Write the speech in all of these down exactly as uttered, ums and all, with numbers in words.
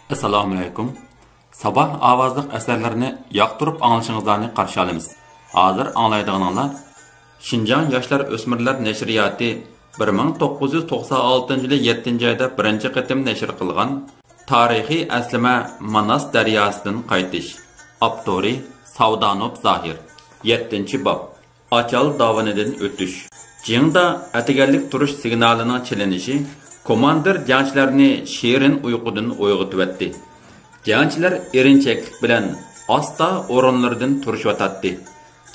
ئەسسالامۇئەلەيكۇم. ساباھ ئاۋازلىق ئەسەرلەرنى ياقتۇرۇپ ئاڭلىشىڭىزلارنى قارشى ئالىمىز. ھازىر ئاڭلايدىغىنىڭلار شىنجاڭ ياشلار ئۆسمۈرلەر نەشرىياتى بىر مىڭ توققۇز يۈز توقسان ئالتىنچى يىلى يەتتىنچى ئايدا بىرىنچى قېتىم نەشر قىلغان تارىخىي ئەسلىمە ماناس دەرياسىدىن قايتىش. ئاپتورى ساۋدانوف زاھىر. يەتتىنچى باب. ئاچال داۋىنىدىن ئۆتۈش. جىڭدا ئەتىگەنلىك تۇرۇش سىگنالىنىڭ چېلىنىشى كوماندىر جەڭچىلەرنى شېرىن ئۇيقۇدىن ئويغىتىۋەتتى. جەڭچىلەر ئېرىنچەكلىك بىلەن ئاستا ئورۇنلىرىدىن تۇرۇشۇۋاتاتتى.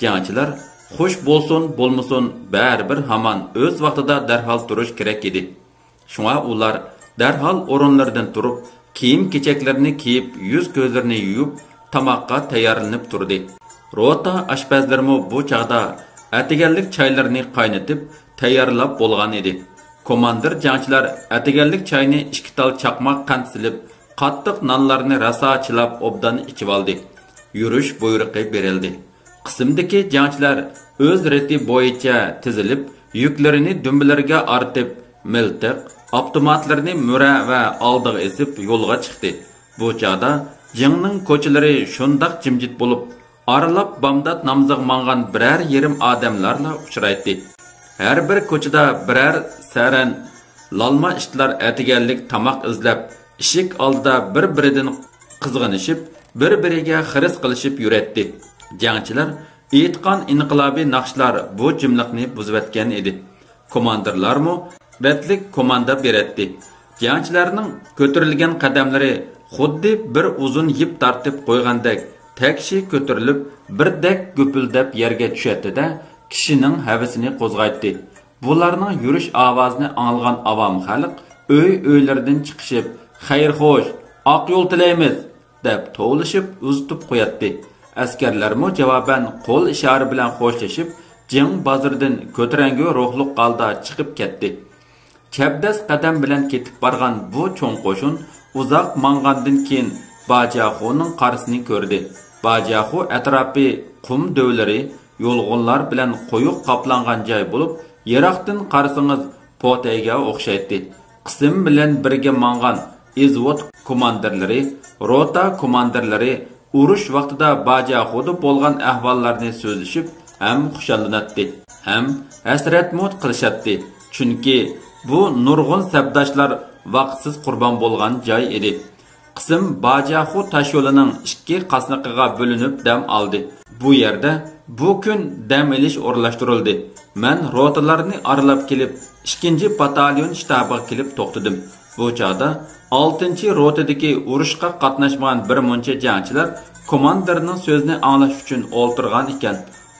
جەڭچىلەر خوش بولسۇن بولمىسۇن، بەرىبىر ھامان ئۆز ۋاقتىدا دەرھال تۇرۇش كېرەك ئىدى. شۇڭا ئۇلار دەرھال ئورۇنلىرىدىن تۇرۇپ، كىيىم-كېچەكلىرىنى كىيىپ، يۈز-كۆزلىرىنى يۇيۇپ، تاماققا تەييارلىنىپ تۇردى. روتا ئاشپەزلىرىمۇ بۇ چاغدا ئەتىگەنلىك چايلىرىنى قاينىتىپ تەييارلاپ بولغان ئىدى. كوماندىر جەڭچىلەر ئەتىگەنلىك چاينى ئىككى تال چاقماق قەنت سېلىپ، قاتتىق نانلارنى راسا چىلاپ ئوبدان ئىچىۋالدى. يۈرۈش بۇيرۇقى بېرىلدى. قىسىمدىكى جەڭچىلەر ئۆز رېتى بويىچە تىزىلىپ، يۈكلىرىنى دۈمبىلىرىگە ئارتىپ، مىلتىق، ئاپتوماتلىرىنى مۈرە ۋە ئالدىغا ئېسىپ يولغا چىقتى. بۇ چاغدا جىڭنىڭ كوچىلىرى شۇنداق جىمجىت بولۇپ، ئارىلاپ بامدات نامىزىغا ماڭغان بىرەر يېرىم ئادەملەرلا ئۇچرايتتى. ھەر بىر كوچىدا بىرەر سەرەن لالما ئىتلار ئەتىگەنلىك تاماق ئىزدەپ، ئىشىك ئالدىدا بىر-بىرىدىن قىزغىنىشىپ، بىر-بىرىگە خىرىس قىلىشىپ يۈرەتتى. جەڭچىلەر ئېيتقان ئىنقىلابىي ناخشىلار بۇ جىملىقنى بۇزۇۋەتكەن ئىدى. كوماندىرلارمۇ رەتلىك كوماندا بېرەتتى. جەڭچىلەرنىڭ كۆتۈرۈلگەن قەدەملىرى خۇددى بىر ئۇزۇن يىپ تارتىپ قويغاندەك تەكشى كۆتۈرۈلۈپ، بىردەك گۈپۈلدەپ يەرگە چۈشەتتى-دە، كىشىنىڭ ھەۋىسىنى قوزغايتتى. بۇلارنىڭ يۈرۈش ئاۋازىنى ئاڭلىغان ئاۋام خەلق ئۆي-ئۆيلىرىدىن چىقىشىپ، «خەير-خوش، ئاق يول تىلەيمىز!» دەپ توۋلىشىپ ئۇزىتىپ قوياتتى. ئەسكەرلەرمۇ جاۋابەن قول ئىشارە بىلەن خوشلىشىپ، جىڭ بازىرىدىن كۆتۈرەڭگۈ روھلۇق ھالدا چىقىپ كەتتى. چەبدەس قەدەم بىلەن كېتىپ بارغان بۇ چوڭ قوشۇن ئۇزاق ماڭغاندىن كېيىن باجياخۇنىڭ قارىسىنى كۆردى. باجياخۇ ئەتراپى قۇم دۆۋىلىرى، يۇلغۇنلار بىلەن قويۇق قاپلانغان جاي بولۇپ، يىراقتىن قارىسىڭىز پوتەيگە ئوخشايتتى. قىسىم بىلەن بىرگە ماڭغان ئىزۋود كوماندىرلىرى، روتا كوماندىرلىرى ئۇرۇش ۋاقتىدا باجياخۇدا بولغان ئەھۋاللارنى سۆزلىشىپ ھەم خۇشاللىناتتى، ھەم ھەسرەتمۇ قىلىشاتتى. چۈنكى بۇ نۇرغۇن سەپداشلار ۋاقىتسىز قۇربان بولغان جاي ئىدى. قىسىم باجياخۇ تاشيولىنىڭ ئىككى قاسنىقىغا بۆلۈنۈپ دەم ئالدى. بۇ يەردە بۇ كۈن دەم ئېلىش ئورۇنلاشتۇرۇلدى. مەن روتىلارنى ئارىلاپ كېلىپ، ئىككىنچى باتاليون شتابىغا كېلىپ توختىدىم. بۇ چاغدا ئالتىنچى روتىدىكى ئۇرۇشقا قاتناشمىغان بىر مۇنچە جەڭچىلەر كوماندىرنىڭ سۆزىنى ئاڭلاش ئۈچۈن ئولتۇرغان ئىكەن.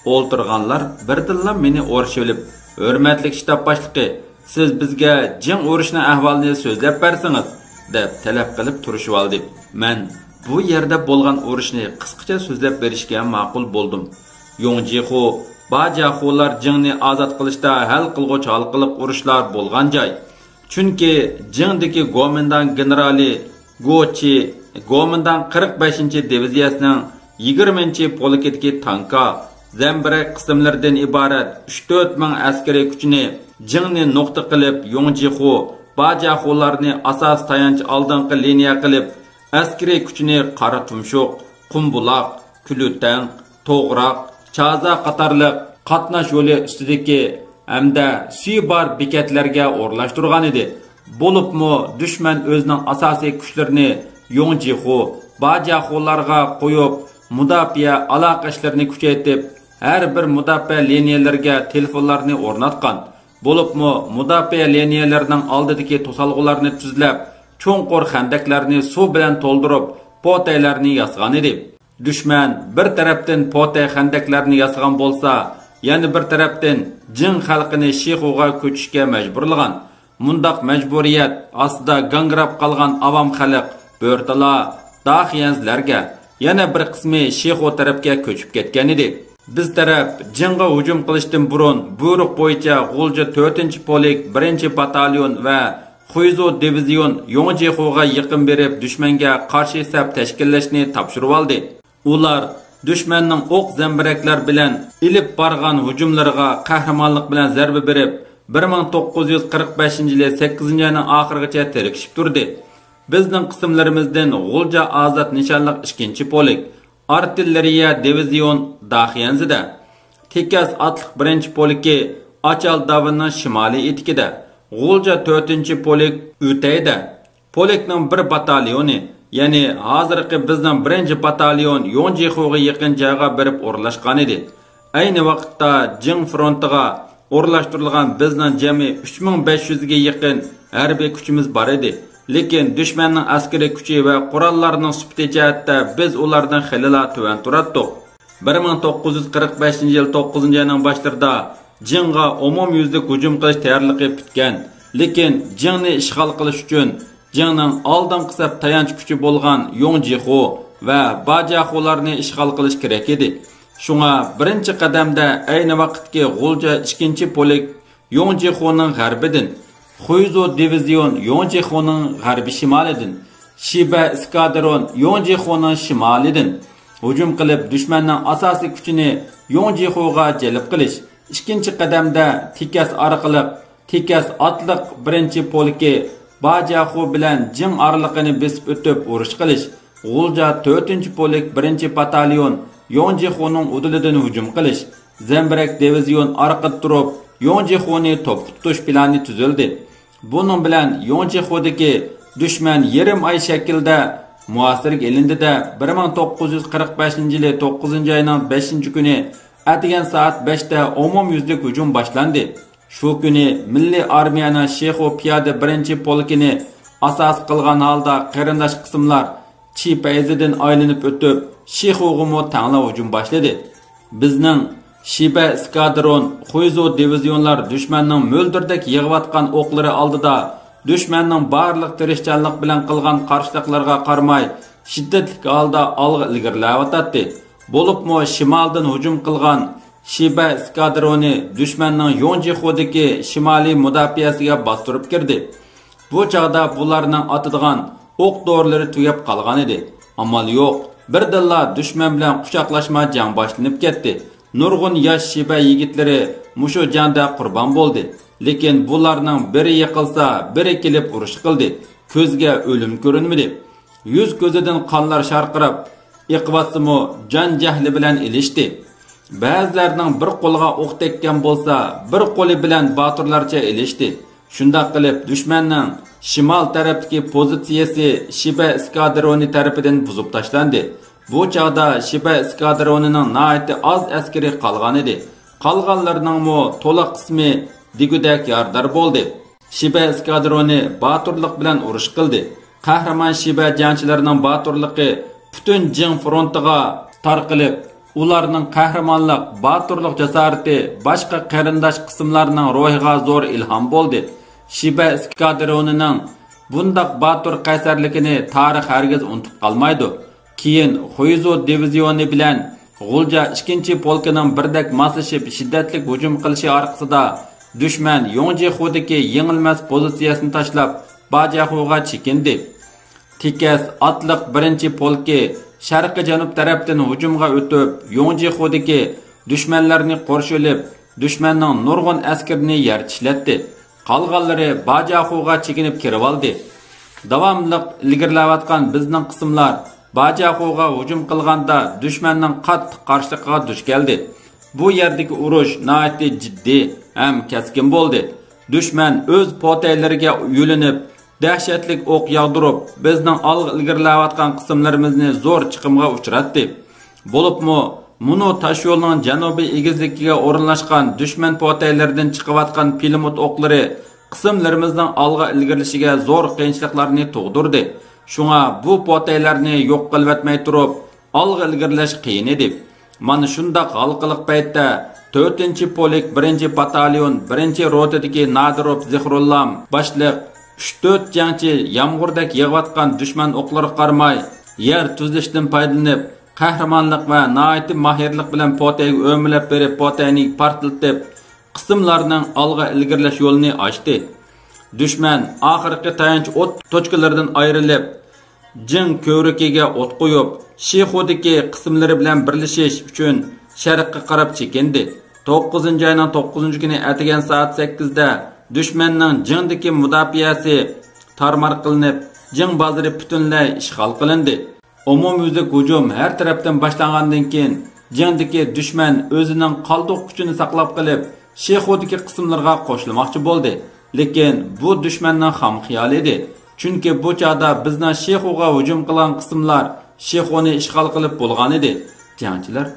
ئولتۇرغانلار بىردىنلا مېنى ئورشىۋېلىپ، «ھۆرمەتلىك شتاب باشلىقى، سىز بىزگە جىڭ ئۇرۇشىنىڭ ئەھۋالىنى سۆزلەپ بەرسىڭىز» دەپ تەلەپ قىلىپ تۇرۇشۇۋالدى. مەن بۇ يەردە بولغان ئۇرۇشنى قىسقىچە سۆزلەپ بېرىشكە ماقۇل بولدۇم. يوڭجىخۇ، باجياخۇلار جىڭنى ئازاد قىلىشتا ھەل قىلغۇچ ھالقىلىق ئۇرۇشلار بولغان جاي. چۈنكى جىڭدىكى گومىنداڭ گېنېرالى گوچى، گومىنداڭ قىرىق بەشىنچى دىۋىزىيەسىنىڭ يىگىرمىنچى پولكىدىكى تانكا، زەمبىرەك قىسىملىرىدىن ئىبارەت ئۈچ تۆت مىڭ ئەسكىرىي كۈچىنى جىڭنى نۇقتا قىلىپ، يوڭجىخۇ، باجياخۇلارنى ئاساسىي تايانچ ئالدىنقى لىنىيە قىلىپ، ئەسكىرىي كۈچىنى قارا تۇمشۇق، قۇمبۇلاق، كۈلۈتەڭ، توغراق، چازا قاتارلىق قاتناش يولى ئۈستىدىكى ھەمدە سۈيى بار بېكەتلەرگە ئورۇنلاشتۇرغان ئىدى. بولۇپمۇ دۈشمەن ئۆزىنىڭ ئاساسىي كۈچلىرىنى يوڭجىخۇ، باجياخۇلارغا قويۇپ، مۇداپىئە ئالاقە ئىشلىرىنى كۈچەيتىپ، ھەر بىر مۇداپىئە لىنىيەلىرىگە تېلېفونلارنى ئورناتقان. بولۇپمۇ مۇداپىئە لىنىيەلىرىنىڭ ئالدىدىكى توسالغۇلارنى تۈزلەپ، چوڭقۇر خەندەكلەرنى سۇ بىلەن تولدۇرۇپ، پوتەيلەرنى ياسىغان ئىدى. دۈشمەن بىر تەرەپتىن پوتەي خەندەكلەرنى ياسىغان بولسا، يەنە بىر تەرەپتىن جىڭ خەلقىنى شىخۇغا كۆچۈشكە مەجبۇرلىغان. مۇنداق مەجبۇرىيەت ئاستىدا گاڭگىراپ قالغان ئاۋام خەلق بۆرتالا، داخيەنزلەرگە، يەنە بىر قىسمى شىخۇ تەرەپكە كۆچۈپ كەتكەن ئىدى. بىز تەرەپ جىڭغا ھۇجۇم قىلىشتىن بۇرۇن بۇيرۇق بويىچە غۇلجا تۆتىنچى پولك بىرىنچى باتاليون ۋە خۇيزۇ دىۋىزىيون يوڭجىخۇغا يېقىن بېرىپ، دۈشمەنگە قارشى سەپ تەشكىللەشنى تاپشۇرۇۋالدى. ئۇلار دۈشمەننىڭ ئوق زەمبىرەكلەر بىلەن ئېلىپ بارغان ھۇجۇملىرىغا قەھرىمانلىق بىلەن زەربە بېرىپ، بىر مىڭ توققۇز يۈز قىرىق بەشىنچى يىلى سەككىزىنچى ئاينىڭ ئاخىرىغىچە تىركىشىپ تۇردى. بىزنىڭ قىسىملىرىمىزدىن غۇلجا ئازاد نىشانلىق ئىككىنچى پولك، ئارتىللېرىيە دىۋىزىيون داخيەنزىدە، تېكەس ئاتلىق بىرىنچى پولكى ئاچال داۋىنىڭ شىمالىي ئېتىكىدە، غۇلجا تۆتىنچى پولك ئۈتەيدە، پولكنىڭ بىر باتاليونى، يەنى ھازىرقى بىزنىڭ بىرىنچى باتاليون يوڭجىخۇغا يېقىن جايغا بېرىپ ئورۇنلاشقان ئىدى. ئەينى ۋاقىتتا جىڭ فرونتىغا ئورۇنلاشتۇرۇلغان بىزنىڭ جەمئىي ئۈچ مىڭ بەش يۈزگە يېقىن ھەربىي كۈچىمىز بار ئىدى. لېكىن دۈشمەننىڭ ئەسكىرىي كۈچى ۋە قوراللارنىڭ سۈپىتى جەھەتتە بىز ئۇلاردىن خېلىلا تۆۋەن تۇراتتۇق. بىر مىڭ توققۇز يۈز قىرىق بەشىنچى يىل توققۇزىنچى ئاينىڭ باشلىرىدا جىڭغا ئومۇميۈزلۈك ھۇجۇم قىلىش تەييارلىقى پۈتكەن، لېكىن جىڭنى ئىشغال قىلىش ئۈچۈن جىڭنىڭ ئالدىنقى سەپ تايانچ كۈچى بولغان يوڭجىخۇ ۋە باجياخۇلارنى ئىشغال قىلىش كېرەك ئىدى. شۇڭا بىرىنچى قەدەمدە ئەينى ۋاقىتتىكى غۇلجا ئىككىنچى پولك يوڭجىخۇنىڭ غەربىدىن، خۇيزۇ دىۋىزىيون يوڭجىخۇنىڭ غەربىي شىمالىدىن، شىبە ئىسكادرون يوڭجىخۇنىڭ شىمالىدىن ھۇجۇم قىلىپ، دۈشمەننىڭ ئاساسىي كۈچىنى يوڭجىخۇغا جەلپ قىلىش، ئىككىنچى قەدەمدە تېكەس ئارقىلىق تېكەس ئاتلىق بىرىنچى پولكى باجياخۇ بىلەن جىڭ ئارىلىقىنى بېسىپ ئۆتۈپ ئۇرۇش قىلىش، غۇلجا تۆتىنچى پولك بىرىنچى باتاليون يوڭجىخۇنىڭ ئۇدۇلىدىن ھۇجۇم قىلىش، زەمبىرەك دىۋىزىيون ئارقىدا تۇرۇپ يوڭجىخۇنى توپقا تۇتۇش پىلانى تۈزۈلدى. بۇنىڭ بىلەن يوڭجىخۇدىكى دۈشمەن يېرىم ئاي شەكلىدە مۇھاسىرىگە ئېلىندى-دە، بىر مىڭ توققۇز يۈز قىرىق بەشىنچى يىلى توققۇزىنچى ئاينىڭ بەشىنچى كۈنى ئەتىگەن سائەت بەشتە ئومۇميۈزلۈك ھۇجۇم باشلاندى. شۇ كۈنى مىللىي ئارمىيەنىڭ شىخۇ پىيادە بىرىنچى پولكىنى ئاساس قىلغان ھالدا قېرىنداش قىسىملار چىپەيزىدىن ئايلىنىپ ئۆتۈپ، شىخۇغىمۇ تەڭلا ھۇجۇم باشلىدى. بىزنىڭ شىبە ئىسكادرون، خۇيزۇ دىۋىزىيونلار دۈشمەننىڭ مۆلدۈردەك يېغىۋاتقان ئوقلىرى ئالدىدا دۈشمەننىڭ بارلىق تىرىشچانلىق بىلەن قىلغان قارشىلىقلىرىغا قارىماي، شىددەتلىك ھالدا ئالغا ئىلگىرىلەۋاتاتتى. بولۇپمۇ شىمالدىن ھۇجۇم قىلغان شىبە ئىسكادرونى دۈشمەننىڭ يوڭجىخۇدىكى شىمالىي مۇداپىئەسىگە باستۇرۇپ كىردى. بۇ چاغدا بۇلارنىڭ ئاتىدىغان ئوق دورىلىرى تۈگەپ قالغانىدى. ئامال يوق، بىردىنلا دۈشمەن بىلەن قۇچاقلاشما جەڭ باشلىنىپ كەتتى. نۇرغۇن ياش شىبە يىگىتلىرى مۇشۇ جەڭدە قۇربان بولدى. لېكىن بۇلارنىڭ بىرى يىقىلسا، بىرى كېلىپ ئۇرۇش قىلدى. كۆزگە ئۆلۈم كۆرۈنمىدى. يۈز كۆزىدىن قانلار شارقىراپ ئېقىۋاتسىمۇ، جان جەھلى بىلەن ئېلىشتى. بەزىلەرنىڭ بىر قولىغا ئوق تەگكەن بولسا، بىر قولى بىلەن باتۇرلارچە ئېلىشتى. شۇنداق قىلىپ، دۈشمەننىڭ شىمال تەرەپتىكى پوزىتسىيەسى شىبە ئىسكادرونى تەرىپىدىن بۇزۇپ تاشلاندى. بۇ چاغدا شىبە ئىسكادرونىنىڭ ناھايىتى ئاز ئەسكىرى قالغانىدى. قالغانلىرىنىڭمۇ تولا قىسمى دېگۈدەك يارىدار بولدى. شىبە ئىسكادرونى باتۇرلۇق بىلەن ئۇرۇش قىلدى. قەھرىمان شىبە جەڭچىلىرىنىڭ باتۇرلۇقى پۈتۈن جىڭ فرونتىغا تارقىلىپ، ئۇلارنىڭ قەھرىمانلىق، باتۇرلۇق جاسارىتى باشقا قېرىنداش قىسىملارنىڭ روھىغا زور ئىلھام بولدى. شىبە ئىسكادرونىنىڭ بۇنداق باتۇر قەيسەرلىكىنى تارىخ ھەرگىز ئۇنتۇپ قالمايدۇ. كېيىن خۇيزۇ دىۋىزىيونى بىلەن غۇلجا ئىككىنچى پولكىنىڭ بىردەك ماسلىشىپ شىددەتلىك ھۇجۇم قىلىشى ئارقىسىدا، دۈشمەن يوڭجىخۇدىكى يېڭىلمەس پوزىتسىيەسىنى تاشلاپ، باجياخۇغا چېكىندى. تېكەس ئاتلىق بىرىنچى پولكى شەرقىي جەنۇب تەرەپتىن ھۇجۇمغا ئۆتۈپ، يوڭجىخۇدىكى دۈشمەنلەرنى قورشىۋېلىپ، دۈشمەننىڭ نۇرغۇن ئەسكىرىنى يەر چىشلەتتى. قالغانلىرى باجياخۇغا چېكىنىپ كىرىۋالدى. داۋاملىق ئىلگىرىلەۋاتقان بىزنىڭ قىسىملار باجياخۇغا ھۇجۇم قىلغاندا، دۈشمەننىڭ قاتتىق قارشىلىقىغا دۇچ كەلدى. بۇ يەردىكى ئۇرۇش ناھايىتى جىددىي ھەم كەسكىن بولدى. دۈشمەن ئۆز پوتەيلىرىگە يۆلىنىپ، دەھشەتلىك ئوق ياغدۇرۇپ، بىزنىڭ ئالغا ئىلگىرىلەۋاتقان قىسىملىرىمىزنى زور چىقىمغا ئۇچراتتى. بولۇپمۇ، مۇنۇ تاشيولنىڭ جەنۇبىي ئېگىزلىكىگە ئورۇنلاشقان دۈشمەن پوتەيلىرىدىن چىقىۋاتقان پىلىموت ئوقلىرى قىسىملىرىمىزنىڭ ئالغا ئىلگىرىلىشىگە زور قىيىنچىلىقلارنى تۇغدۇردى. شۇڭا بۇ پوتەيلەرنى يوق قىلىۋەتمەي تۇرۇپ، ئالغا ئىلگىرىلەش قىيىن ئىدى. مانا شۇنداق ھالقىلىق پەيتتە تۆتىنچى پولك بىرىنچى باتاليون بىرىنچى روتىدىكى نادىروف زىخرۇللام باشلىق ئۈچ تۆت جەڭچى يامغۇردەك يېغىۋاتقان دۈشمەن ئوقلىرىغا قارىماي، يەر تۈزۈلۈشتىن پايدىلىنىپ، قەھرىمانلىق ۋە ناھايىتى ماھىرلىق بىلەن پوتەيگە ئۆمىلەپ بېرىپ، پوتەينى پارتلىتىپ، قىسىملارنىڭ ئالغا ئىلگىرىلەش يولىنى ئاچتى. دۈشمەن ئاخىرقى تايانچ ئوت توچكىلىرىدىن ئايرىلىپ، جىڭ كۆۋرۈكىگە ئوت قويۇپ، شىخۇدىكى قىسىملىرى بىلەن بىرلىشىش ئۈچۈن شەرققە قاراپ چېكىندى. توققۇزىنچى ئاينىڭ توققۇزىنچى كۈنى ئەتىگەن سائەت سەككىزدە دۈشمەننىڭ جىڭدىكى مۇداپىئەسى تارمار قىلىنىپ، جىڭ بازىرى پۈتۈنلەي ئىشغال قىلىندى. ئومۇميۈزلۈك ھۇجۇم ھەر تەرەپتىن باشلانغاندىن كېيىن، جىڭدىكى دۈشمەن ئۆزىنىڭ قالدۇق كۈچىنى ساقلاپ قېلىپ، شىخۇدىكى قىسىملىرىغا قوشۇلماقچى بولدى. لېكىن بۇ دۈشمەننىڭ خام خىيالى ئىدى. چۈنكى بۇ چاغدا بىزنىڭ شىخۇغا ھۇجۇم قىلغان قىسىملار شىخۇنى ئىشغال قىلىپ بولغان ئىدى. جەڭچىلەر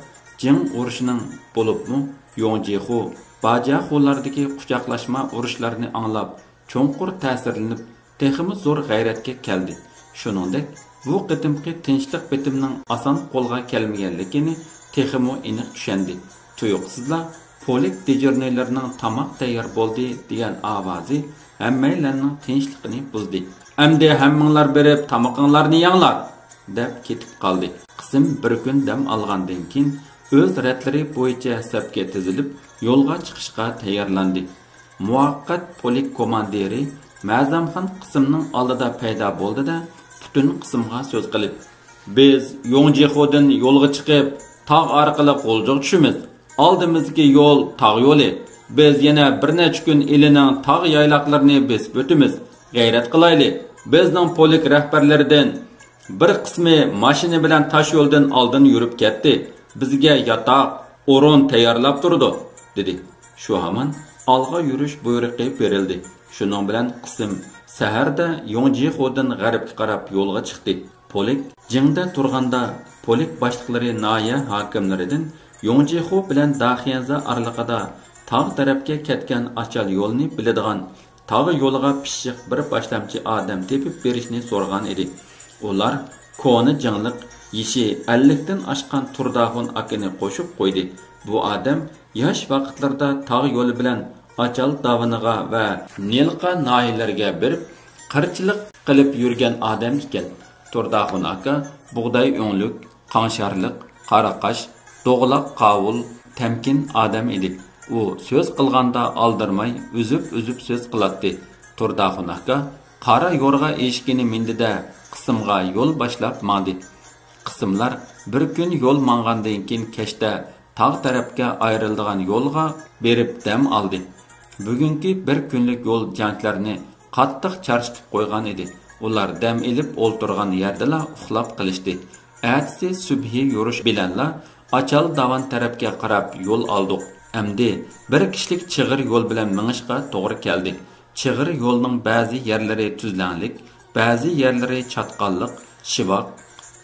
جىڭ ئۇرۇشىنىڭ، بولۇپمۇ يوڭجىخۇ، باجياخۇلاردىكى قۇچاقلاشما ئۇرۇشلارنى ئاڭلاپ، چوڭقۇر تەسىرلىنىپ، تېخىمۇ زور غەيرەتكە كەلدى. شۇنىڭدەك، بۇ قېتىمقى تىنچلىق پېتىمنىڭ ئاسان قولغا كەلمىگەنلىكىنى تېخىمۇ ئېنىق چۈشەندى. تۇيۇقسىزلا پولك دېجۇرنىيلىرىنىڭ «تاماق تەييار بولدى» دېگەن ئاۋازى ھەممەيلەننىڭ تىنچلىقىنى بۇزدى. «ئەمدى ھەممىڭلار بېرىپ تامىقىڭلارنى يەڭلار!» دەپ كېتىپ قالدى. قىسىم بىر كۈن دەم ئالغاندىن كېيىن، ئۆز رەتلىرى بويىچە سەپكە تىزىلىپ، يولغا چىقىشقا تەييارلاندى. مۇۋەققەت پولك كوماندىرى مەزەمخان قىسىمنىڭ ئالدىدا پەيدا بولدى-دە، پۈتۈن قىسىمغا سۆز قىلىپ، «بىز يوڭجىخۇدىن يولغا چىقىپ، تاغ ئارقىلىق غۇلجىغا چۈشىمىز. ئالدىمىزدىكى يول تاغ يولى. بىز يەنە بىر نەچچە كۈن ئىلىنىڭ تاغ يايلاقلىرىنى بېسىپ ئۆتىمىز. غەيرەت قىلايلى.» بىزنىڭ پولك رەھبەرلىرىدىن بىر قىسمى ماشىنا بىلەن تاش يولدىن ئالدىن يۈرۈپ كەتتى. «بىزگە ياتاق، ئورۇن تەييارلاپ تۇرىدۇ» دېدى. شۇ ھامان ئالغا يۈرۈش بۇيرۇقى بېرىلدى. شۇنىڭ بىلەن قىسىم سەھەردە يوڭجىخۇدىن غەربكە قاراپ يولغا چىقتى. پولك جىڭدە تۇرغاندا، پولك باشلىقلىرى ناھىيە ھاكىملىرىدىن يوڭجىخۇ بىلەن داخيەنزە ئارىلىقىدا تاغ تەرەپكە كەتكەن ئاچال يولنى بىلىدىغان، تاغ يولىغا پىششىق بىر باشلامچى ئادەم تېپىپ بېرىشنى سورىغان ئىدى. ئۇلار كونا جىڭلىق، يېشى ئەللىكتىن ئاشقان تۇرداخۇن ئاكىنى قوشۇپ قويدى. بۇ ئادەم ياش ۋاقىتلىرىدا تاغ يولى بىلەن ئاچال داۋىنىغا ۋە نىلقا ناھىيەلىرىگە بېرىپ، قىرچىلىق قىلىپ يۈرگەن ئادەم ئىكەن. تۇرداخۇن ئاكا بۇغداي ئۆڭلۈك، قاڭشارلىق، قارا قاش، دوغىلاق قاۋۇل، تەمكىن ئادەم ئىدى. ئۇ سۆز قىلغاندا ئالدىرىماي، ئۈزۈپ-ئۈزۈپ سۆز قىلاتتى. تۇرداخۇن ئاكا قارا يورغا ئېشىكىنى مىندى-دە، قىسىمغا يول باشلاپ ماڭدى. قىسىملار بىر كۈن يول ماڭغاندىن كېيىن، كەچتە تاغ تەرەپكە ئايرىلىدىغان يولغا بېرىپ دەم ئالدى. بۈگۈنكى بىر كۈنلۈك يول جەڭچىلەرنى قاتتىق چارچىتىپ قويغان ئىدى. ئۇلار دەم ئېلىپ ئولتۇرغان يەردىلا ئۇخلاپ قېلىشتى. ئەتىسى سۈبھى يورۇش بىلەنلا ئاچال داۋان تەرەپكە قاراپ يول ئالدۇق. ئەمدى بىر كىشىلىك چىغىر يول بىلەن مېڭىشقا توغرا كەلدى. چىغىر يولنىڭ بەزى يەرلىرى تۈزلەڭلىك، بەزى يەرلىرى چاتقاللىق، شىۋاق،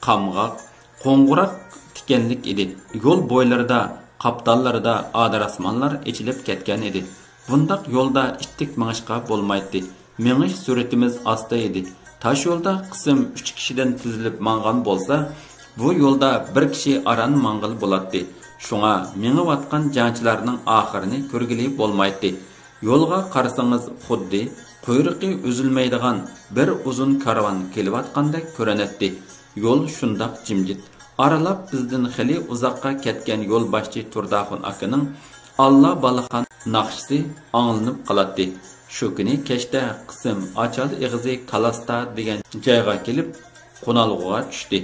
قامغاق، قوڭغۇراق تىكەنلىك ئىدى. يول بويلىرىدا، قاپتاللىرىدا ئادىراسمانلار ئېچىلىپ كەتكەن ئىدى. بۇنداق يولدا ئىتتىك مېڭىشقا بولمايتتى. مېڭىش سۈرئىتىمىز ئاستا ئىدى. تاش يولدا قىسىم ئۈچ كىشىدىن تىزىلىپ ماڭغان بولسا، بۇ يولدا بىر كىشى ئاران ماڭغىلى بولاتتى. شۇڭا مېڭىۋاتقان جەڭچىلەرنىڭ ئاخىرىنى كۆرگىلى بولمايتتى. يولغا قارىسىڭىز، خۇددى قۇيرۇقى ئۈزۈلمەيدىغان بىر ئۇزۇن كارۋان كېلىۋاتقاندەك كۆرۈنەتتى. يول شۇنداق جىمجىت. ئارىلاپ بىزدىن خېلى ئۇزاققا كەتكەن يولباشچى تۇرداخۇن ئاكىنىڭ ئاللا بالىخان ناخشىسى ئاڭلىنىپ قالاتتى. شۇ كۈنى كەچتە قىسىم ئاچال ئېغىزى كالاستا دېگەن جايغا كېلىپ، قونالغۇغا چۈشتى.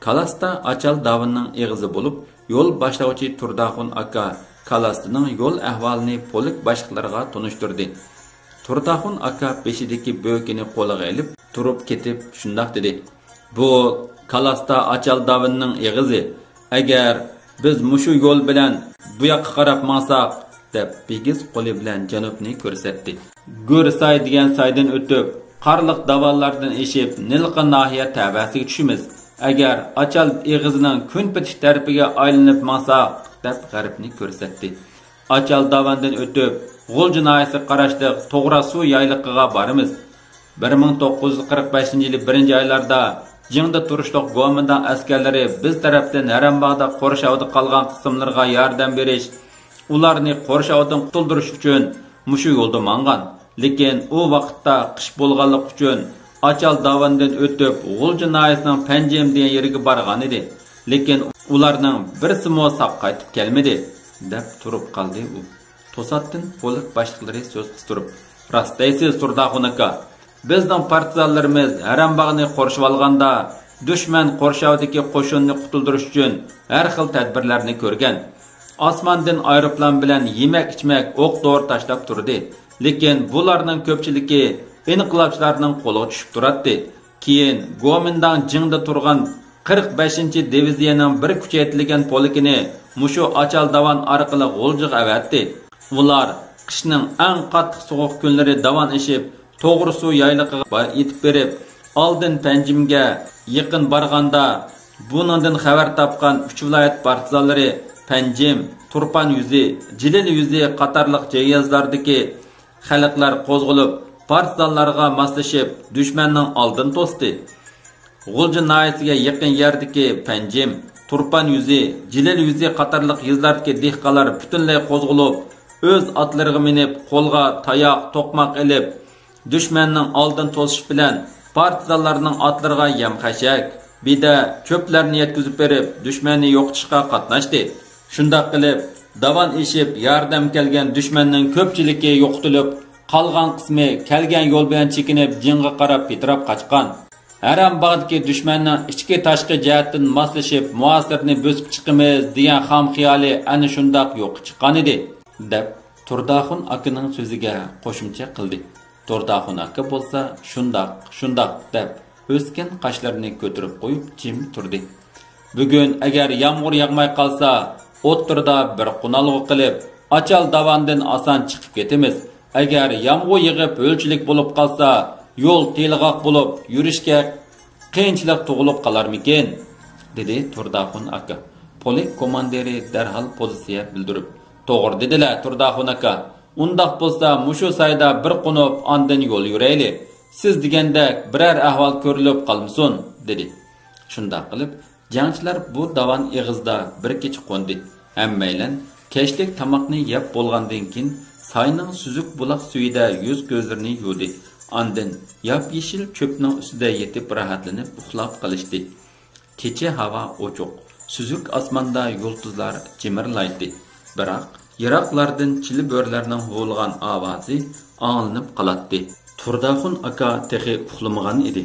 كالاستا ئاچال داۋىنىڭ ئېغىزى بولۇپ، يول باشلىغۇچى تۇرداخۇن ئاكا كالاستىنىڭ يول ئەھۋالىنى پولك باشلىقلىرىغا تونۇشتۇردى. تۇرداخۇن ئاكا بېشىدىكى بۆكىنى قولىغا ئېلىپ، تۇرۇپ كېتىپ شۇنداق دېدى: «بۇ كالاستا ئاچال داۋىننىڭ ئېغىزى. ئەگەر بىز مۇشۇ يول بىلەن بۇ ياققا قاراپ ماڭساق»، دەپ بىگىز قولى بىلەن جەنۇبنى كۆرسەتتى. گۆرساي دېگەن سايدىن ئۆتۈپ، قارلىق داۋانلاردىن ئېشىپ، نىلقا ناھىيە تەۋەسىگە چۈشىمىز. ئەگەر ئاچال ئېغىزىنىڭ كۈنپېتىش تەرىپىگە ئايلىنىپ ماڭساق، دەپ غەربنى كۆرسەتتى. ئاچال داۋاندىن ئۆتۈپ، غۇلجا ناھىيەسىگە قاراشلىق توغرا سۇ يايلىقىغا بارىمىز. بىر مىڭ توققۇز يۈز قىرىق بەشىنچى يىلى بىرىنچى ئايلاردا جىڭدا تۇرۇشلۇق گومىنداڭ ئەسكەرلىرى بىز تەرەپتىن ھەرەمباغدا قورشاۋدا قالغان قىسىملىرىغا ياردەم بېرىش، ئۇلارنى قورشاۋدىن قۇتۇلدۇرۇش ئۈچۈن مۇشۇ يولدا ماڭغان. لېكىن ئۇ ۋاقىتتا قىش بولغانلىقى ئۈچۈن ئاچال داۋاندىن ئۆتۈپ، غۇلجا ناھىيەسىنىڭ پەنجىم دېگەن يېرىگە بارغان ئىدى. لېكىن ئۇلارنىڭ بىرسىمۇ ساق قايتىپ كەلمىدى، دەپ تۇرۇپ قالدى ئۇ. توساتتىن پولك باشلىقلىرى سۆز قىستۇرۇپ: «راست دەيسىز، تۇرداخۇن ئاكا. بىزنىڭ پارتىزانلىرىمىز ھەرەمباغنى قورشىۋالغاندا، دۈشمەن قورشاۋدىكى قوشۇننى قۇتۇلدۇرۇش ئۈچۈن ھەر خىل تەدبىرلەرنى كۆرگەن. ئاسماندىن ئايروپىلان بىلەن يېمەك-ئىچمەك، ئوق-دورا تاشلاپ تۇردى. لېكىن بۇلارنىڭ كۆپچىلىكى ئىنقىلابچىلارنىڭ قولىغا چۈشۈپ تۇراتتى. كېيىن گومىنداڭ جىڭدا تۇرغان قىرىق بەشىنچى دىۋىزىيەنىڭ بىر كۈچەيتىلگەن پولكىنى مۇشۇ ئاچال داۋان ئارقىلىق غۇلجىغا ئەۋەتتى. ئۇلار قىشنىڭ ئەڭ قاتتىق سوغۇق كۈنلىرى داۋان ئېشىپ، توغرا سۇ يايلىقىغا با-، يېتىپ بېرىپ، ئالدىن پەنجىمگە يېقىن بارغاندا، بۇنىڭدىن خەۋەر تاپقان ئۈچ ۋىلايەت پارتىزانلىرى پەنجىم، تۇرپان يۈزى، جىلىل يۈزى قاتارلىق جەييازلاردىكى خەلقلەر قوزغىلىپ، پارتىزانلارغا ماسلىشىپ، دۈشمەننىڭ ئالدىنى توستى. غۇلجا ناھىيەسىگە يېقىن يەردىكى پەنجىم، تۇرپان يۈزى، جىلىل يۈزى قاتارلىق يېزىلاردىكى دېھقانلار پۈتۈنلەي قوزغىلىپ، ئۆز ئاتلىرىغا مىنىپ، قولغا تاياق، توقماق ئېلىپ، دۈشمەننىڭ ئالدىنى توسۇش بىلەن پارتىزانلارنىڭ ئاتلىرىغا يەم-خەشەك، بىدە، چۆپلەرنى يەتكۈزۈپ بېرىپ، دۈشمەننى يوقىتىشقا قاتناشتى. شۇنداق قىلىپ، داۋان ئېشىپ ياردەم كەلگەن دۈشمەننىڭ كۆپچىلىكى يوقىتىلىپ، قالغان قىسمى كەلگەن يول بىلەن چېكىنىپ، جىڭغا قاراپ پىتىراپ قاچقان. ھەرەم باغدىكى دۈشمەننىڭ ئىچكى تاشقى جەھەتتىن ماسلىشىپ، مۇھاسىرىنى بۆسۈپ چىقىمىز دېگەن خام خىيالى ئەنە شۇنداق يوققا چىققانىدى، دەپ تۇرداخۇن ئاكىنىڭ سۆزىگە قوشۇمچە قىلدى. تۇرداخۇن ئاكا بولسا شۇنداق، شۇنداق دەپ ئۆسكەن قاشلىرىنى كۆتۈرۈپ قويۇپ جىم تۇردى. بۈگۈن ئەگەر يامغۇر ياغماي قالسا، ئوتتۇرىدا بىر قونالغۇ قىلىپ، ئاچال داۋاندىن ئاسان چىقىپ كېتىمىز. ئەگەر يامغۇر يېغىپ ھۆلچىلىك بولۇپ قالسا، يول تېلىغاق بولۇپ، يۈرۈشكە قىيىنچىلىق تۇغۇلۇپ قالارمىكىن؟ دېدى تۇرداخۇن ئاكا. پولك كوماندىرى دەرھال پوزىتسىيە بىلدۈرۈپ، توغرا دېدىلە، تۇرداخۇن ئاكا. ئۇنداق بولسا، مۇشۇ سايدا بىر قونۇپ، ئاندىن يول يۈرەيلى. سىز دېگەندەك بىرەر ئەھۋال كۆرۈلۈپ قالمىسۇن، دېدى. شۇنداق قىلىپ، جەڭچىلەر بۇ داۋان ئېغىزىدا بىر كېچە قوندى. ھەممەيلەن كەچلىك تاماقنى يەپ بولغاندىن كېيىن، ساينىڭ سۈزۈك بۇلاق سۈيىدە يۈز-كۆزلىرىنى يۇدى. ئاندىن ياپيېشىل چۆپنىڭ ئۈستىدە يېتىپ راھەتلىنىپ ئۇخلاپ قېلىشتى. كېچە ھاۋا ئوچۇق، سۈزۈك ئاسماندا يۇلتۇزلار جىمىرلايتتى. بىراق، يىراقلاردىن چىلە بۆرىلەرنىڭ ھۇۋلىغان ئاۋازى ئاڭلىنىپ قالاتتى. تۇرداخۇن ئاكا تېخى ئۇخلىمىغان ئىدى.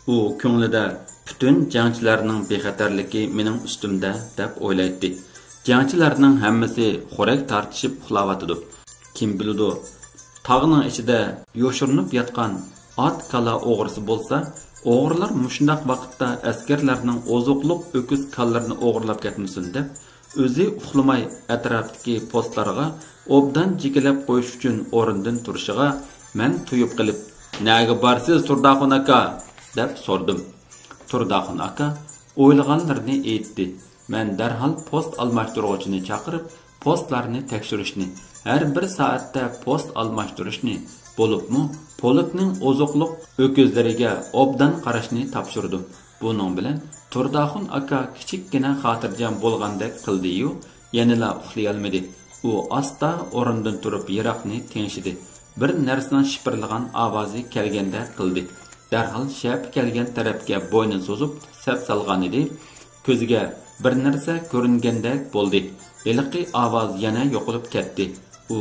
ئۇ كۆڭلىدە، پۈتۈن جەڭچىلەرنىڭ بىخەتەرلىكى مېنىڭ ئۈستۈمدە، دەپ ئويلايتتى. جەڭچىلەرنىڭ ھەممىسى خورەك تارتىشىپ ئۇخلاۋاتىدۇ. كىم بىلىدۇ، تاغنىڭ ئىچىدە يوشۇرۇنۇپ ياتقان ئات، كالا ئوغرىسى بولسا، ئوغرىلار مۇشۇنداق ۋاقىتتا ئەسكەرلەرنىڭ ئوزۇقلۇق ئۆكۈز كالىلىرىنى ئوغرىلاپ كەتمىسۇن دەپ، ئۆزى ئۇخلىماي ئەتراپتىكى پوستلارغا ئوبدان جىكىلەپ قويۇش ئۈچۈن ئورنىدىن تۇرۇشىغا مەن تويۇپ قېلىپ، «نەگە بارىسىز، تۇرداخۇن ئاكا؟» دەپ سورىدىم. تۇرداخۇن ئاكا ئويلىغانلىرىنى ئېيتتى. مەن دەرھال پوست ئالماشتۇرغۇچىنى چاقىرىپ، پوستلارنى تەكشۈرۈشنى، ھەر بىر سائەتتە پوست ئالماشتۇرۇشنى، بولۇپمۇ پولكنىڭ ئوزۇقلۇق ئۆكۈزلىرىگە ئوبدان قاراشنى تاپشۇردۇم. بۇنىڭ بىلەن تۇرداخۇن ئاكا كىچىككىنە خاتىرجەم بولغاندەك قىلدىيۇ، يەنىلا ئۇخلىيالمىدى. ئۇ ئاستا ئورنىدىن تۇرۇپ يىراقنى تىڭشىدى. بىر نەرسىنىڭ شىپىرلىغان ئاۋازى كەلگەندەك قىلدى. دەرھال شەپە كەلگەن تەرەپكە بوينىنى سوزۇپ سەپ سالغانىدى. كۆزىگە بىر نەرسە كۆرۈنگەندەك بولدى. ھېلىقى ئاۋاز يەنە يوقىلىپ كەتتى. ئۇ،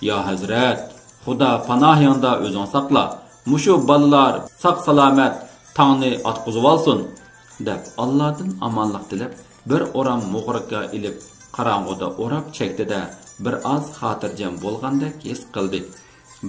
«يا ھەزرەت، خۇدا پاناھىڭدا ئۆزۈڭ ساقلا. مۇشۇ بالىلار ساق-سالامەت تاڭنى ئاتقۇزۇۋالسۇن» دەپ، ئاللادىن ئامانلىق تىلەپ، بىر ئورام مۇغرىكا ئېلىپ، قاراڭغۇدا ئوراپ چەكتى-دە، بىر ئاز خاتىرجەم بولغاندەك ھېس قىلدى.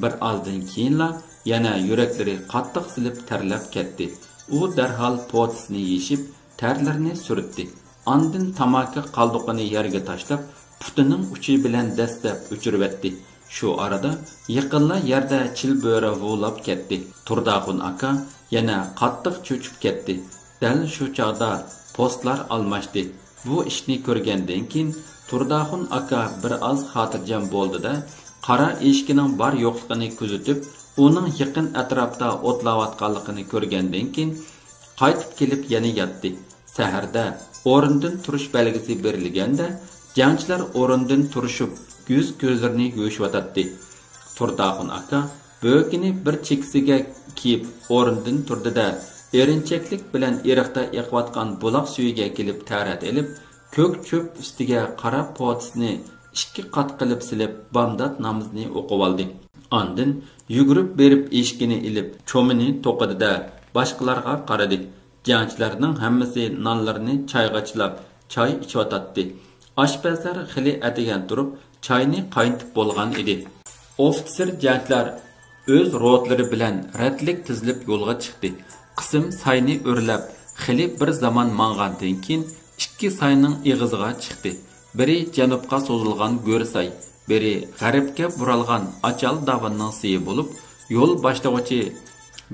بىر ئازدىن كېيىنلا يەنە يۈرەكلىرى قاتتىق سېلىپ تەرلەپ كەتتى. ئۇ دەرھال پوتىسىنى يېشىپ، تەرلىرىنى سۈرتتى. ئاندىن تاماكا قالدۇقىنى يەرگە تاشلاپ، پۇتىنىڭ ئۇچى بىلەن دەسسەپ ئۆچۈرۈۋەتتى. شۇ ئارىدا يېقىنلا يەردە چىل بۆرە ھۇۋلاپ كەتتى. تۇرداخۇن ئاكا يەنە قاتتىق چۆچۈپ كەتتى. دەل شۇ چاغدا پوستلار ئالماشتى. بۇ ئىشنى كۆرگەندىن كېيىن، تۇرداخۇن ئاكا بىر ئاز خاتىرجەم بولدى-دە، قارا ئېشىكىنىڭ بار-يوقلۇقىنى كۆزىتىپ، ئۇنىڭ يېقىن ئەتراپتا ئوتلاۋاتقانلىقىنى كۆرگەندىن كېيىن، قايتىپ كېلىپ يەنە ياتتى. سەھەردە ئورنىدىن تۇرۇش بەلگىسى بېرىلگەندە، جەڭچىلەر ئورنىدىن تۇرۇشۇپ، يۈز-كۆزلىرىنى يۇيۇشۇۋاتاتتى. تۇرداخۇن ئاكا بۆكىنى بىر چېكىسىگە كىيىپ ئورنىدىن تۇردى-دە، ئېرىنچەكلىك بىلەن ئېرىقتا ئېقىۋاتقان بۇلاق سۈيىگە كېلىپ تەرەت ئېلىپ، كۆك چۆپ ئۈستىگە قارا پوتىسىنى ئىككى قات قىلىپ سېلىپ، بامدات نامىزىنى ئوقۇۋالدى. ئاندىن يۈگۈرۈپ بېرىپ ئېشىكىنى ئېلىپ، چومىنى توقۇدى-دە، باشقىلارغا قارىدى. جەڭچىلەرنىڭ ھەممىسى نانلىرىنى چايغا چىلاپ، چاي ئىچىۋاتاتتى. ئاشپەزلەر خېلى ئەتىگەن تۇرۇپ، چاينى قاينىتىپ بولغان ئىدى. ئوفىتسېر جەڭچىلەر ئۆز روتىلىرى بىلەن رەتلىك تىزىلىپ يولغا چىقتى. قىسىم ساينى ئۆرلەپ، خېلى بىر زامان ماڭغاندىن كېيىن، ئىككى ساينىڭ ئېغىزىغا چىقتى. بىرى جەنۇبقا سوزۇلغان گۆر ساي، بىرى غەربكە بۇرالغان ئاچال داۋاننىڭ سېيى بولۇپ، يول باشلىغۇچى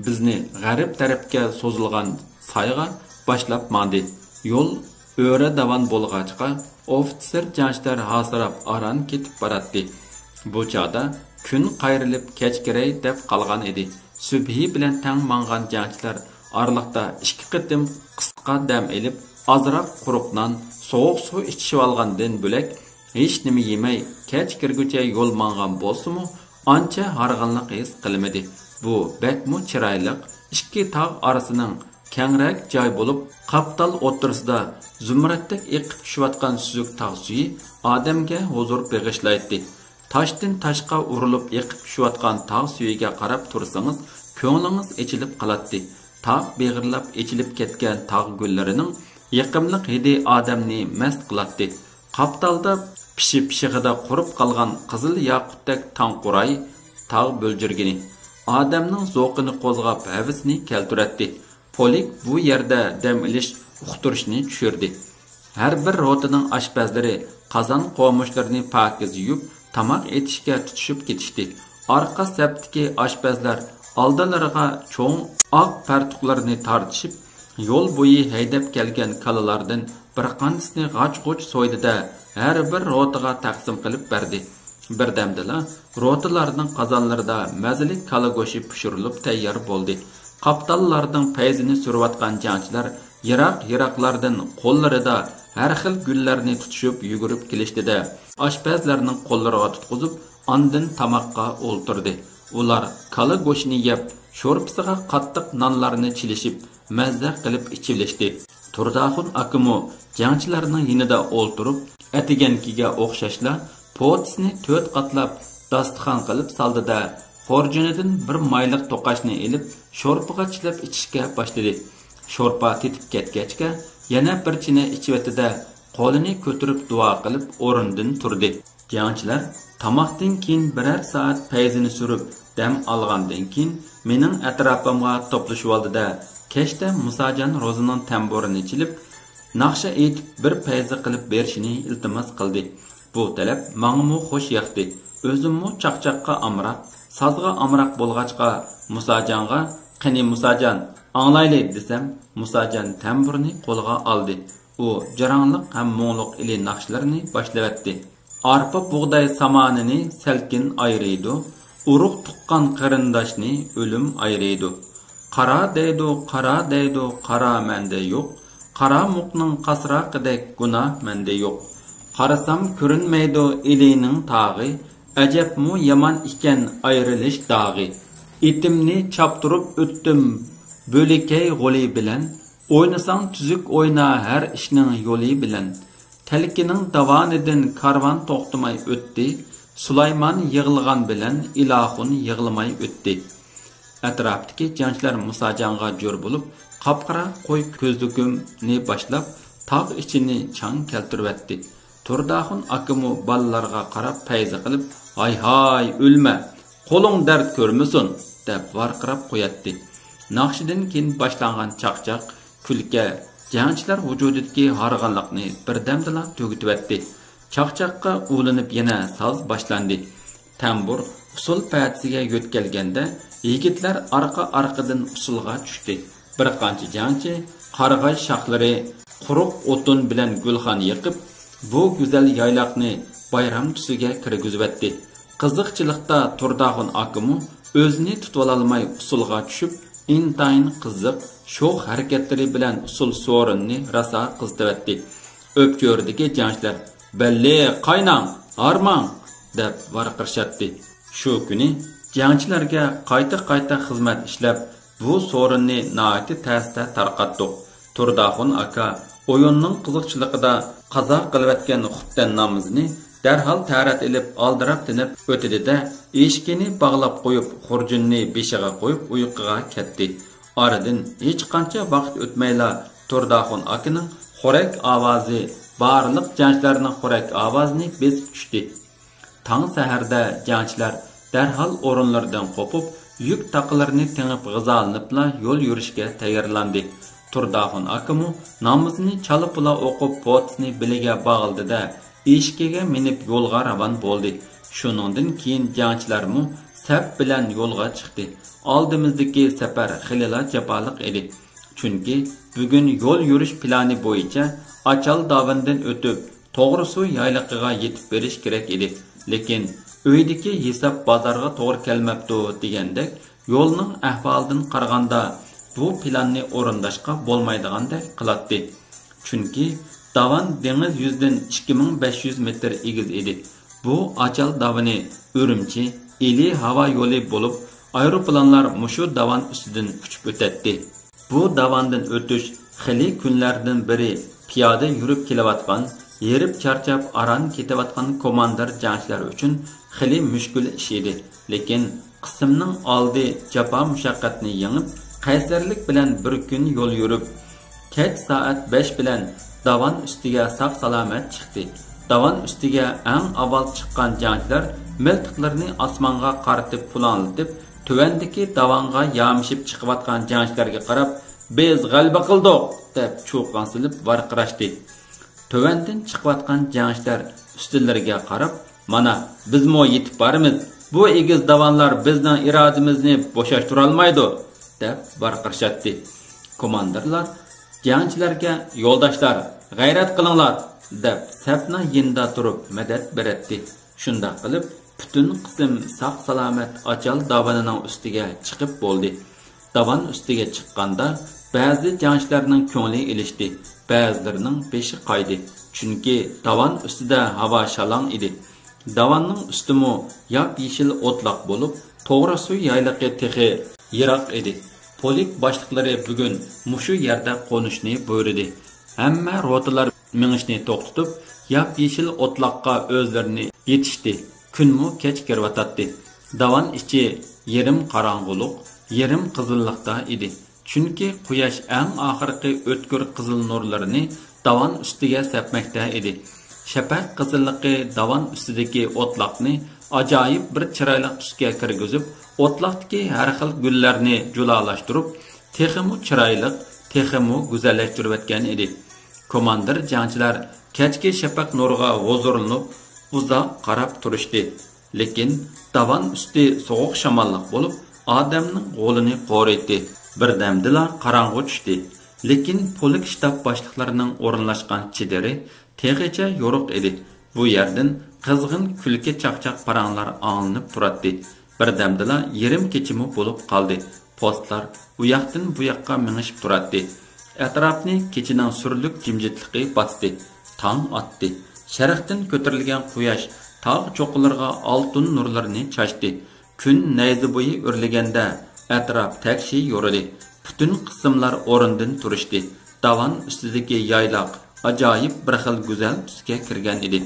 بىزنى غەرب تەرەپكە سوزۇلغان سايغا باشلاپ ماڭدى. يول ئۆرە داۋان بولغاچقا، ئوفىتسېر جەڭچىلەر ھاسىراپ ئاران كېتىپ باراتتى. بۇ چاغدا كۈن قايرىلىپ كەچ كىرەي دەپ قالغان ئىدى. سۈبھى بىلەن تەڭ ماڭغان جەڭچىلەر ئارىلىقتا ئىككى قېتىم قىسقا دەم ئېلىپ، ئازراق قۇرۇق نان، سوغۇق سۇ ئىچىشىۋالغاندىن بۆلەك، ھېچنېمە يېمەي، كەچ كىرگۈچە يول ماڭغان بولسىمۇ، ئانچە ھارغىنلىق ھېس قىلمىدى. بۇ بەكمۇ چىرايلىق ئىككى تاغ ئارىسىنىڭ كەڭرەك جاي بولۇپ، قاپتال ئوتتۇرىسىدا زۇمرەتتەك ئېقىپ چۈشۈۋاتقان سۈزۈك تاغ سۈيى ئادەمگە ھۇزۇر بېغىشلايتتى. تاشتىن تاشقا ئۇرۇلۇپ ئېقىپ چۈشۈۋاتقان تاغ سۈيىگە قاراپ تۇرسىڭىز، كۆڭلىڭىز ئېچىلىپ قالاتتى. تاغ بېغىرلاپ ئېچىلىپ كەتكەن تاغ گۈللىرىنىڭ يېقىملىق ھىدى ئادەمنى مەست قىلاتتى. قاپتالدا پىشىپ شېخىدا قۇرۇپ قالغان قىزىل ياقۇتتەك تاڭقۇراي تاغ بۆلجۈرگىنى ئادەمنىڭ زوقىنى قوزغاپ، ھەۋىسىنى كەلتۈرەتتى. پولك بۇ يەردە دەم ئېلىش، ئۇقتۇرۇشنى چۈشۈردى. ھەر بىر روتىنىڭ ئاشپەزلىرى قازان قومۇچلىرىنى پاكىز يۇيۇپ، تاماق ئېتىشكە تۇتۇشۇپ كېتىشتى. ئارقا سەپتىكى ئاشپەزلەر ئالدىلىرىغا چوڭ ئاق پەرتۇقلىرىنى تارتىشىپ، يول بويى ھەيدەپ كەلگەن كالىلاردىن بىر قانچىسىنى غاچ-غۇچ سويدى-دە، ھەر بىر روتىغا تەقسىم قىلىپ بەردى. بىردەمدىلا روتىلارنىڭ قازانلىرىدا مەززىلىك كالا گۆشى پىشۇرۇلۇپ تەييار بولدى. قاپتاللاردىڭ پەيزىنى سۈرۈۋاتقان جەڭچىلەر يىراق-يىراقلاردىن قوللىرىدا ھەر خىل گۈللەرنى تۇتۇشۇپ يۈگۈرۈپ كېلىشتى-دە، ئاشپەزلەرنىڭ قوللىرىغا تۇتقۇزۇپ، ئاندىن تاماققا ئولتۇردى. ئۇلار كالا گۆشىنى يەپ، شورپىسىغا قاتتىق نانلارنى چىلىشىپ، مەززە قىلىپ ئىچىۋېلىشتى. تۇرداخۇن ئاكىمۇ جەڭچىلەرنىڭ يېنىدا ئولتۇرۇپ، ئەتىگەنكىگە ئوخشاشلا پوتىسىنى تۆت قاتلاپ داستىخان قىلىپ سالدى-دە، خورجۇنىدىن بىر مايلىق توقاچنى ئېلىپ، شورپىغا چىلاپ ئىچىشكە باشلىدى. شورپا تېتىپ كەتكەچكە، يەنە بىر چىنە ئىچىۋەتتى-دە، قولىنى كۆتۈرۈپ دۇئا قىلىپ ئورنىدىن تۇردى. جەڭچىلەر تاماقتىن كېيىن بىرەر سائەت پەيزىنى سۈرۈپ دەم ئالغاندىن كېيىن، مېنىڭ ئەتراپىمغا توپلىشىۋالدى-دە، كەچتە مۇساجان روزىنىڭ تەمبۇرىنى چېلىپ، ناخشا ئېيتىپ بىر پەيزى قىلىپ بېرىشىنى ئىلتىماس قىلدى. بۇ تەلەپ ماڭىمۇ خوش ياقتى. ئۆزۈممۇ چاقچاققا ئامراق، سازغا ئامراق بولغاچقا، مۇساجانغا، «قېنى مۇساجان، ئاڭلايلى» دېسەم، مۇساجان تەمبۇرنى قولىغا ئالدى. ئۇ جاراڭلىق ھەم مۇڭلۇق ئىلى ناخشىلىرىنى باشلىۋەتتى. ئارپا بۇغداي سامانىنى سەلكىن ئايرىيدۇ، ئۇرۇق تۇغقان قېرىنداشنى ئۆلۈم ئايرىيدۇ. قارا دەيدۇ، قارا دەيدۇ، قارا مەندە يوق، قارامۇقنىڭ قاسراقىدەك گۇناھ مەندە يوق. قارىسام كۆرۈنمەيدۇ ئىلىنىڭ تاغى، ئەجەبمۇ يامان ئىكەن ئايرىلىش داغى. ئېتىمنى چاپتۇرۇپ ئۆتتۈم بۆلىكەي غولى بىلەن، ئوينىساڭ تۈزۈك ئوينا ھەر ئىشنىڭ يولى بىلەن. تەلكىنىڭ داۋانىدىن كارۋان توختىماي ئۆتتى، سۇلايمان يىغلىغان بىلەن ئىلاخۇن يىغلىماي ئۆتتى. ئەتراپتىكى جەڭچىلەر مۇساجانغا جور بولۇپ، قاپقارا قوي كۆزلۈكۈمنى باشلاپ، تاغ ئىچىنى چاڭ كەلتۈرۈۋەتتى. تۇرداخۇن ئاكىمۇ بالىلارغا قاراپ پەيزى قىلىپ، «ھاي-ھاي، ئۆلمە! قولۇڭ دەرد كۆرمىسۇن!» دەپ ۋارقىراپ قوياتتى. ناخشىدىن كېيىن باشلانغان چاقچاق، كۈلكە جەڭچىلەر ۋۇجۇدىدىكى ھارغىنلىقنى بىردەمدىلا تۈگىتىۋەتتى. چاقچاققا ئۇلىنىپ يەنە ساز باشلاندى. تەمبۇر ئۇسسۇل پەدىسىگە يۆتكەلگەندە، يىگىتلەر ئارقا-ئارقىدىن ئۇسسۇلغا چۈشتى. بىر قانچە جەڭچى قارىغاي شاخلىرى، قۇرۇق ئوتۇن بىلەن گۈلخان يېقىپ، بۇ گۈزەل يايلاقنى بايرام تۈسىگە كىرگۈزۈۋەتتى. قىزىقچىلىقتا تۇرداخۇن ئاكىمۇ ئۆزىنى تۇتۇۋالالماي ئۇسسۇلغا چۈشۈپ، ئىنتايىن قىزىق، شوخ ھەرىكەتلىرى بىلەن ئۇسسۇل سورۇنىنى راسا قىزىتىۋەتتى. ئۆپچۆرىدىكى جەڭچىلەر، «بەللى، قايناڭ، ھارماڭ!» دەپ ۋارقىرىشاتتى. شۇ كۈنى جەڭچىلەرگە قايتا-قايتا خىزمەت ئىشلەپ، بۇ سورۇننى ناھايىتى تەستە تارقاتتۇق. تۇرداخۇن ئاكا ئويۇننىڭ قىزىقچىلىقىدا قازا قىلىۋەتكەن خۇپتەن نامىزىنى دەرھال تەرەت ئېلىپ، ئالدىراپ تىنىپ ئۆتىدى-دە، ئېشىكىنى باغلاپ قويۇپ، خۇرجۇنىنى بېشىغا قويۇپ ئۇيقۇغا كەتتى. ئارىدىن ھېچقانچە ۋاقىت ئۆتمەيلا، تۇرداخۇن ئاكىنىڭ خورەك ئاۋازى بارلىق جەڭچىلەرنىڭ خورەك ئاۋازىنى بېسىپ چۈشتى. تاڭ سەھەردە جەڭچىلەر دەرھال ئورۇنلىرىدىن قوپۇپ، يۈك تاقىلىرىنى تېڭىپ غىزالىنىپلا يول يۈرۈشكە تەييارلاندى. تۇرداخۇن ئاكىمۇ نامىزىنى چالا-پۇلا ئوقۇپ، پوتىسىنى بېلىگە باغلىدى-دە، ئېشىكىگە مىنىپ يولغا راۋان بولدى. شۇنىڭدىن كېيىن جەڭچىلەرمۇ سەپ بىلەن يولغا چىقتى. ئالدىمىزدىكى سەپەر خېلىلا جاپالىق ئىدى. چۈنكى بۈگۈن يول يۈرۈش پىلانى بويىچە ئاچال داۋىنىدىن ئۆتۈپ، توغرىسۇ يايلىقىغا يېتىپ بېرىش كېرەك ئىدى. لېكىن ئۆيدىكى ھېساب بازارغا توغرا كەلمەپتۇ دېگەندەك، يولنىڭ ئەھۋالىدىن قارىغاندا، بۇ پىلاننى ئورۇنداشقا بولمايدىغاندەك قىلاتتى. چۈنكى داۋان دېڭىز يۈزىدىن ئىككى مىڭ بەش يۈز مېتىر ئېگىز ئىدى. بۇ ئاچال داۋىنى ئۈرۈمچى، ئىلى ھاۋا يولى بولۇپ، ئايروپىلانلار مۇشۇ داۋان ئۈستىدىن ئۇچۇپ ئۆتەتتى. بۇ داۋاندىن ئۆتۈش خېلى كۈنلەردىن بېرى پىيادە يۈرۈپ كېلىۋاتقان، ھېرىپ چارچاپ ئاران كېتىۋاتقان كوماندىر جەڭچىلەر ئۈچۈن خېلى مۈشكۈل ئىش ئىدى. لېكىن قىسىمنىڭ ئالدى جاپا مۇشەققەتنى يېڭىپ، قەيسەرلىك بىلەن بىر كۈن يول يۈرۈپ، كەچ سائەت بەش بىلەن داۋان ئۈستىگە ساق-سالامەت چىقتى. داۋان ئۈستىگە ئەڭ ئاۋۋال چىققان جەڭچىلەر مىلتىقلىرىنى ئاسمانغا قارىتىپ پۇلاڭلىتىپ، تۆۋەندىكى داۋانغا يامىشىپ چىقىۋاتقان جەڭچىلەرگە قاراپ، «بىز غەلىبە قىلدۇق!» دەپ چۇقان سېلىپ ۋارقىراشتى. تۆۋەندىن چىقىۋاتقان جەڭچىلەر ئۈستىلىرىگە قاراپ، «مانا، بىزمۇ يېتىپ بارىمىز. بۇ ئېگىز داۋانلار بىزنىڭ ئىرادىمىزنى بوشاشتۇرالمايدۇ!» دەپ ۋارقىرىشاتتى. كوماندىرلار جەڭچىلەرگە، «يولداشلار، غەيرەت قىلىڭلار!» دەپ سەپنىڭ يېنىدا تۇرۇپ مەدەت بېرەتتى. شۇنداق قىلىپ، پۈتۈن قىسىم ساق-سالامەت ئاچال داۋىنىنىڭ ئۈستىگە چىقىپ بولدى. داۋان ئۈستىگە چىققاندا، بەزى جەڭچىلەرنىڭ كۆڭلى ئېلىشتى، بەزىلىرىنىڭ بېشى قايدى. چۈنكى داۋان ئۈستىدە ھاۋا شالاڭ ئىدى. داۋاننىڭ ئۈستىمۇ ياپيېشىل ئوتلاق بولۇپ، توغرىسۇ يايلىقى تېخى يىراق ئىدى. پولك باشلىقلىرى بۈگۈن مۇشۇ يەردە قونۇشنى بۇيرۇدى. ھەممە روتىلار مېڭىشنى توختىتىپ، ياپيېشىل ئوتلاققا ئۆزلىرىنى يېتىشتى. كۈنمۇ كەچ كىرىۋاتاتتى. داۋان ئىچى يېرىم قاراڭغۇلۇق، يېرىم قىزىللىقتا ئىدى. چۈنكى قۇياش ئەڭ ئاخىرقى ئۆتكۈر قىزىل نۇرلىرىنى داۋان ئۈستىگە سەپمەكتە ئىدى. شەپەق قىزىللىقى داۋان ئۈستىدىكى ئوتلاقنى ئاجايىپ بىر چىرايلىق تۈسكە كىرگۈزۈپ، ئوتلاقتىكى ھەر خىل گۈللەرنى جۇلالاشتۇرۇپ، تېخىمۇ چىرايلىق، تېخىمۇ گۈزەللەشتۈرۈۋەتكەن ئىدى. كوماندىر جەڭچىلەر كەچكى شەپەق نۇرىغا ھۇزۇرلىنىپ، ئۇزاق قاراپ تۇرۇشتى. لېكىن داۋان ئۈستى سوغۇق شاماللىق بولۇپ، ئادەمنىڭ غولىنى قورۇيتتى. بىردەمدىلا قاراڭغۇ چۈشتى. لېكىن پولك شتاب باشلىقلىرىنىڭ ئورۇنلاشقان چېدىرى تېخىچە يورۇق ئىدى. بۇ يەردىن قىزغىن كۈلكە، چاقچاق، پاراڭلار ئاڭلىنىپ تۇراتتى. بىردەمدىلا يېرىم كېچىمۇ بولۇپ قالدى. پوستلار ئۇ ياقتىن بۇ ياققا مېڭىشىپ تۇراتتى. ئەتراپنى كېچىنىڭ سۈرلۈك جىمجىتلىقى باستى. تاڭ ئاتتى. شەرقتىن كۆتۈرۈلگەن قۇياش تاغ چوققىلىرىغا ئالتۇن نۇرلىرىنى چاچتى. كۈن نەيزە بويى ئۆرلىگەندە، ئەتراپ تەكشى يورۇدى. پۈتۈن قىسىملار ئورنىدىن تۇرۇشتى. داۋان ئۈستىدىكى يايلاق ئاجايىپ بىر خىل گۈزەل تۈسكە كىرگەن ئىدى.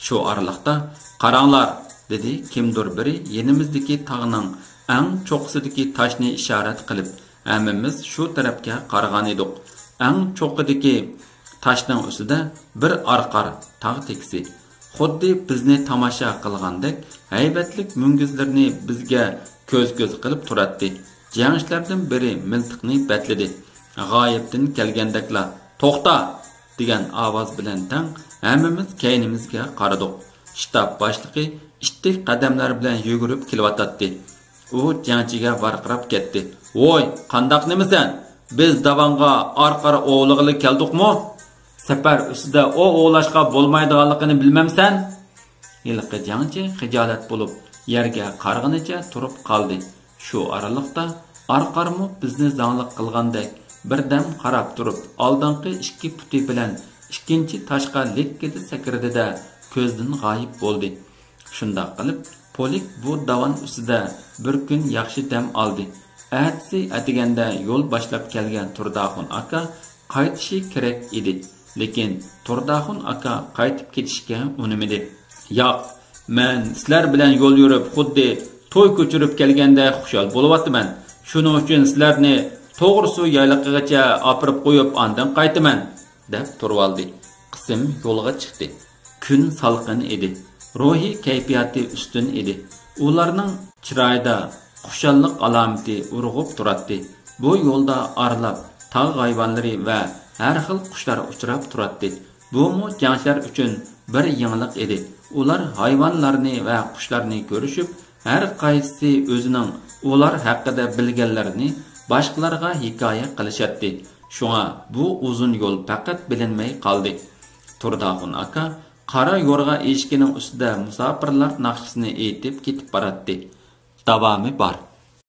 شۇ ئارىلىقتا، «قاراڭلار!» دېدى كىمدۇر بىرى يېنىمىزدىكى تاغنىڭ ئەڭ چوققىسىدىكى تاشنى ئىشارەت قىلىپ. ھەممىمىز شۇ تەرەپكە قارىغان ئىدۇق. ئەڭ چوققىدىكى تاشنىڭ ئۈستىدە بىر ئارقار تاغ تېكىسى. خۇددى بىزنى تاماشا قىلغاندەك ھەيۋەتلىك مۈڭگۈزلىرىنى بىزگە كۆز-كۆز قىلىپ تۇراتتى. جەڭچىلەردىن بىرى مىلتىقنى بەتلىدى. غايىبتىن كەلگەندەكلا، «توختا!» دېگەن ئاۋاز بىلەن تەڭ ھەممىمىز كەينىمىزگە قارىدۇق. شتاب باشلىقى ئىتتىك قەدەملەر بىلەن يۈگۈرۈپ كېلىۋاتاتتى. ئۇ جەڭچىگە ۋارقىراپ كەتتى. «ۋوي، قانداق نېمىسەن؟ بىز داۋانغا ئارقار ئوۋلىغىلى كەلدۇقمۇ؟ سەپەر ئۈستىدە ئوۋ ئوۋلاشقا بولمايدىغانلىقىنى بىلمەمسەن؟» ھېلىقى جەڭچى خىجالەت بولۇپ، يەرگە قارىغىنىچە تۇرۇپ قالدى. شۇ ئارىلىقتا ئارقارمۇ بىزنى زاڭلىق قىلغاندەك بىردەم قاراپ تۇرۇپ، ئالدىنقى ئىككى پۇتى بىلەن ئىككىنچى تاشقا لىككىدە سەكرىدى-دە، كۆزدىن غايىب بولدى. شۇنداق قىلىپ، پولك بۇ داۋان ئۈستىدە بىر كۈن ياخشى دەم ئالدى. ئەتىسى ئەتىگەندە يول باشلاپ كەلگەن تۇرداخۇن ئاكا قايتىشى كېرەك ئىدى. لېكىن تۇرداخۇن ئاكا قايتىپ كېتىشكە ئۇنىمىدى. «ياق، مەن سىلەر بىلەن يول يۈرۈپ، خۇددى توي كۆچۈرۈپ كەلگەندەك خۇشال بولۇۋاتىمەن. شۇنىڭ ئۈچۈن سىلەرنى توغرىسۇ يايلىقىغىچە ئاپىرىپ قويۇپ، ئاندىن قايتىمەن» دەپ تۇرۇۋالدى. قىسىم يولغا چىقتى. كۈن سالقىن ئىدى. روھىي كەيپىياتى ئۈستۈن ئىدى. ئۇلارنىڭ چىرايىدا خۇشاللىق ئالامىتى ئۇرغۇپ تۇراتتى. بۇ يولدا ئارىلاپ تاغ ھايۋانلىرى ۋە ھەر خىل قۇشلار ئۇچراپ تۇراتتى. بۇمۇ جەڭچىلەر ئۈچۈن بىر يېڭىلىق ئىدى. ئۇلار ھايۋانلارنى ۋە قۇشلارنى كۆرۈشۈپ، ھەر قايسىسى ئۆزىنىڭ ئۇلار ھەققىدە بىلگەنلىرىنى باشقىلارغا ھېكايە قىلىشاتتى. شۇڭا بۇ ئۇزۇن يول پەقەت بىلىنمەي قالدى. تۇرداخۇن ئاكا قارا يورغا ئېشىكىنىڭ ئۈستىدە مۇساپىرلار ناخشىسىنى ئېيتىپ كېتىپ باراتتى. داۋامى بار.